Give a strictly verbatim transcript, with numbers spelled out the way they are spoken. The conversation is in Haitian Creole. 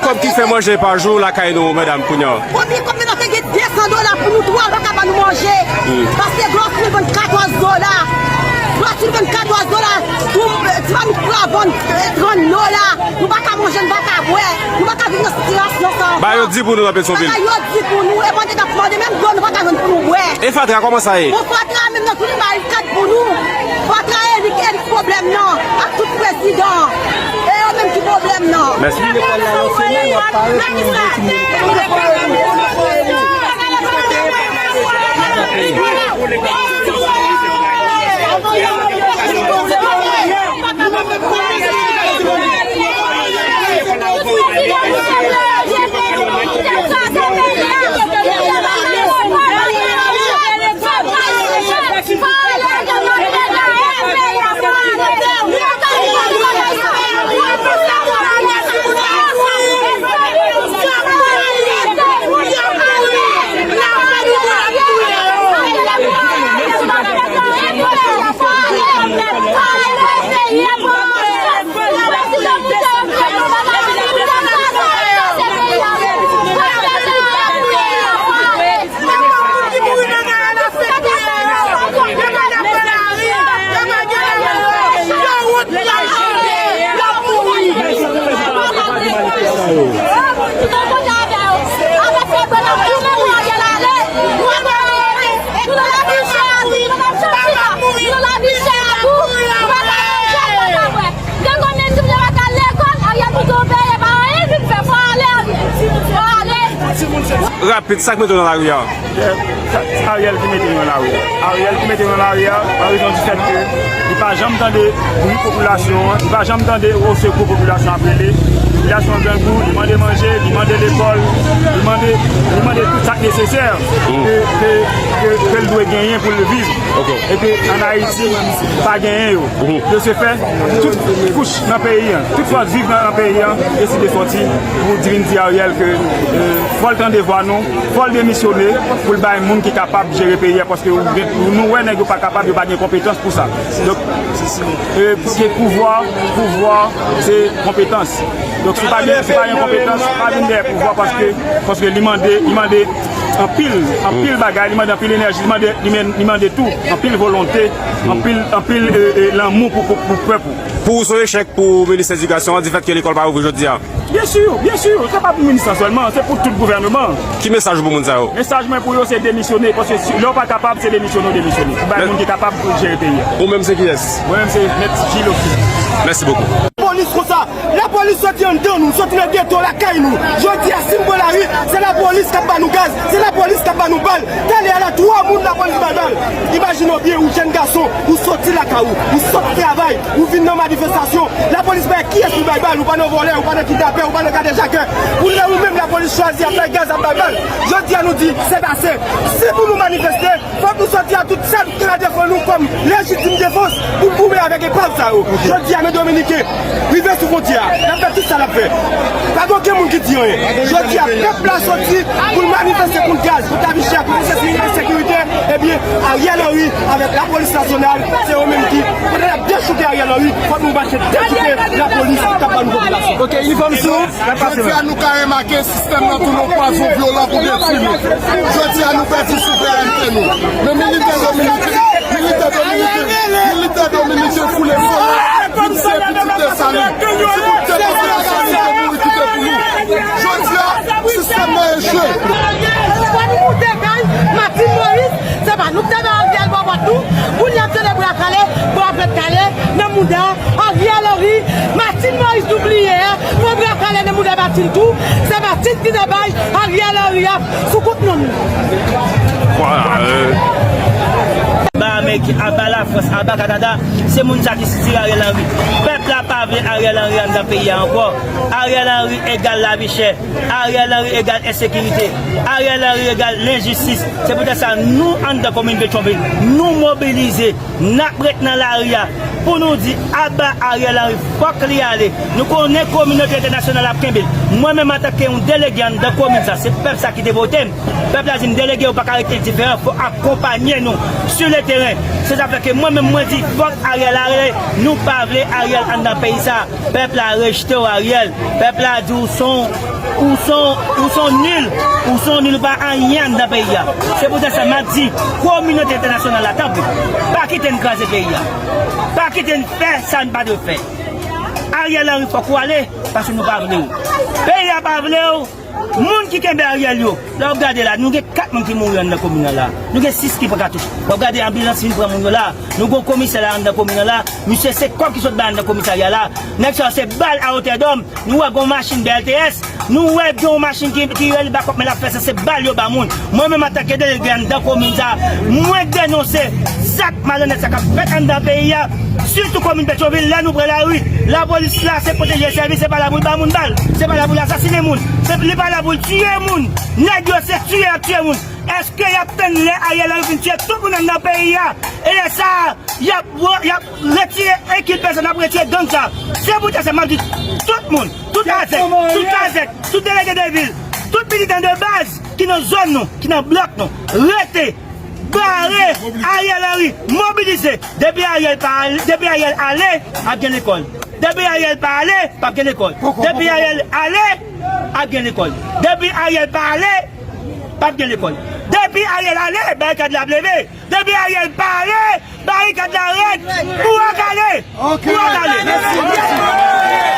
Kòb ki fè manje pa jou lakay nou, medam, kounye a? Konbyen kòb medam te gen de san dola pou nou twa, yo pa ka ban nou manje. Paske glosrin vann katòz dola. Glosrin vann katòz dola. Ti mamit pran vann trant dola. Nou pa ka manje, nou pa ka bwè. Nou pa ka viv nan sitiyasyon sa ankò. Bagay yo di pou nou nan Petyonvil. Bagay yo di pou nou, e mande n ap mande, menm dlo nou pa ka jwenn pou nou bwè. E fatra, kòman sa ye? Bon, fatra menm nan tou li bay kat pou nou. Fatra e li, e li ki pwoblèm nan, ak tout prezidan. E yo menm ki pwoblèm nan. Mèsi. Rapid, sa k mete w nan lari a? Ariel ki mete nou nan lari a. Ariel ki mete nou nan lari a, an rezon di fèt ke li pa janm tande bri popilasyon an, li pa janm tande osekou popilasyon ap rele. Popilasyon an grangou, li mande manje, li mande lekòl, li mande, li mande tout sa k nesesè ke, ke, ke, ke l dwe genyen pou l viv. E ke ann Ayiti, pa genyen yo. De ce fait, tout kouch nan peyi an, tout fòs viv nan, nan peyi an, deside sòti pou di, vin di Ariel ke, euh, fò l tande vwa nou, fò l demisyone, pou l bay moun ki kapab jere peyi a, paske ou gen, nou wè nèg yo pa kapab, yo pa gen konpetans pou sa. Donk, euh, se pouvwa, pouvwa, se konpetans. Donk, si w pa gen, si w pa gen konpetans, pa vin dèyè pouvwa, paske, paske li mande, li mande anpil, anpil bagay, li mande anpil enèji, li mande, li men-, li mande tou, anpil volonte, anpil, anpil, euh, euh, lanmou pou, pou, pou pèp ou. Pou ou, se yon echèk pou minis edikasyon an, difèt ke lekòl pa ouvri jodi a? Byen si, byen si, se pa pou minis lan sèlman, se pou tout gouvèneman. Ki mesaj ou pou moun sa yo? Mesaj mwen pou yo, se demisyone, paske si, lè w pa kapab, se demisyone w demisyone. Pou bay moun ki kapab pou jere peyi a. Ou menm se kiyès? Mwen menm se Mèt Gilles Oxy. Mèsi bokou. Polis konsa, lapolis soti anndan nou, soti nan geto lakay nou. Jodi a, si n pran lari, se lapolis k ap ba nou gaz, se lapolis k ap ba nou bal. Talè a la, twa moun lapolis bay bal. Imajine w byen, ou jèn gason, ou soti lakay ou, ou sot travay, ou vin nan manifestasyon. Lapolis bay kiyès pou bay bal, ou pa nan vòlè, ou pa nan kidnapè, ou pa nan kadejakè. Pou lè ou menm lapolis chwazi ap bay gaz, ap bay bal. Jodi a nou di, se pase. Si pou nou manifeste, fòk nou sòti a tout sa nou ka defann nou kòm lejitim defans pou n goumen avèk epav sa yo. Jodi a, men Dominiken rive sou fwontyè a, l ap fè tout sa l ap fè. Pa gen okenn moun ki di anyen. Jodi a, pèp la sòti pou l manifeste kont gaz, kont lavi chè, kont ensekirite. Ebyen, Ariel Henry avèk lapolis nasyonal, se yo menm ki, pandan y ap dechouke Ariel Henry, fòk nou mache dechouke lapolis k ap ban nou popilasyon. Ok, inifòm sou. Jodi a, nou ka remake sistèm nan tounen yon pwazon vyolan pou detwi nou. Jodi a, nou pèdi souverènte nou. Men militè dominiken, militè dominiken, militè dominiken foule fò yo, vin tiye pitit Desalin. Ti bout tè pitit Desalin te mouri kite pou nou. Jodi a, sistèm nan echwe. Fò nou moute kay Martine Moïse, se pa nou ki te bay Ariel bò pòt nou, pou l ap tande bra kale, bò ap ret kale nan mouda Ariel Henry. Martine Moïse nou bliye a, fò bra kale nan mouda Martine tou. Se Martine ki te bay Ariel Henry a sou kout nonm li. Aba Amerik, aba Lafrans, aba Kanada, se moun sa ki sitire Ariel Henry. Pèp la pa vle Ariel Henry anndan peyi a ankò. Ariel Henry egal lavi chè. Ariel Henry egal ensekirite. Ariel Henry egal lenjistis. Se poutèt sa, nou, anndan komin Petyonvil, nou mobilize. N ap ret nan lari a pou nou di aba Ariel Henry, fòk li ale. Nou konnen kominote entènasyonal ap kenbe l. Mwen menm, antanke yon delege anndan komin sa, se pèp sa ki te vote m. Pèp la di m, delege, ou pa ka rete endiferan, fò akonpanye nou sou le teren. Se sa fè ke mwen menm mwen di fòk Ariel ale, nou pa vle Ariel anndan peyi sa. Pèp la rejte w Ariel. Pèp la di w son, ou son, ou son nil, ou son nil, ou pa anyen anndan peyi a. Se poutèt sa m ap di kominote entènasyonal la, tanpri, pa kite n kraze peyi a. Pa kite n fè sa n pa dwe fè. Ariel Henry fòk ou ale, paske nou pa vle w. Peyi a pa vle w. Moun ki kenbe Ariel yo, lè w ap gade la, nou gen kat moun ki mouri anndan komin nan la. Nou gen sis ki pran katouch. W ap gade anbilans vin pran moun yo la. Nou gen komisè la anndan komin nan la. Misye se kòb ki sot bay anndan komisarya la. Nèg sa yo se bal a otè dòm. Nou wè gen yon machin B L T S. Nou wè gen yon machin ki, ki rele bakòp men l ap fè sa, se bal yo ba moun. Mwen menm antanke delege anndan komin sa, mwen denonse zak malonèt sa k ap fèt anndan peyi a. Sitou komin Petyonvil, lè nou pran lari, lapolis la se pwoteje sèvis, se pa la pou l ba moun bal, se pa la pou l asasinen moun, se, li pa la pou l tiye moun. Nèg yo se tiye y ap tiye moun. Èske y ap tann lè Ariel Henry fin tiye tout moun anndan peyi a? E lè sa a, y ap, y ap retire ekip sa, n ap retire gang sa. Se poutèt sa m ap di tout moun, tout azèk, tout azèk, tout delege de vil, tout militan de baz ki nan zòn nou, ki nan blòk nou, rete bare Ariel Henry, mobilize. Depi Ariel pa al-, depi Ariel ale, ap gen lekòl. Depi Ariel pa ale, p ap gen lekòl. Depi Ariel ale, ap gen lekòl. Depi Ariel pa ale, p ap gen lekòl. Depi Ariel ale, barikad la ap leve. Depi Ariel pa ale, barikad la rèd. Pou w ale, pou w ale.